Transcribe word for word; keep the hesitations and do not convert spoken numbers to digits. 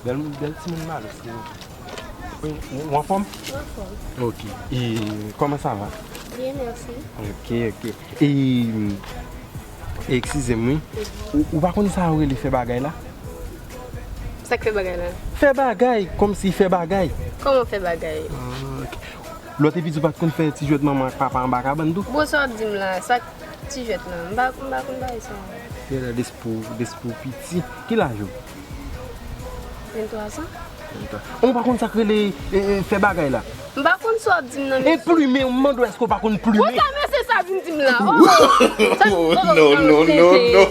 Bèl, bèl timoun malous li ye. Wi, ou, ou anfòm? Anfòm. Ok. E kòman sa va? Byen, mèsi. Ok, ok. E, e eskize m, wi. Ou, ou pa konn sa yo rele fè bagay la? Sa k fè bagay la? Fè bagay, kòmsi fè bagay. Kòman fè bagay? Ah, ok. Lòt epi di w pa t konn fè ti jwèt manman ak papa anba kabann tou? Bon, sa w ap di m la, sa k ti jwèt la? M pa, m pa konn bagay sa. Gade, lespri w, lespri w piti. Ki laj ou? Venntwa zan. Venntwa. Ou pa konn sa k rele, e, e, fè bagay la? M pa konn sa w ap di m nan, mesye. Enplime, m mande w èske w pa konn plime? Ou ta mesye sa vin di m la? Oh! Sa, oh, non, non, non, non.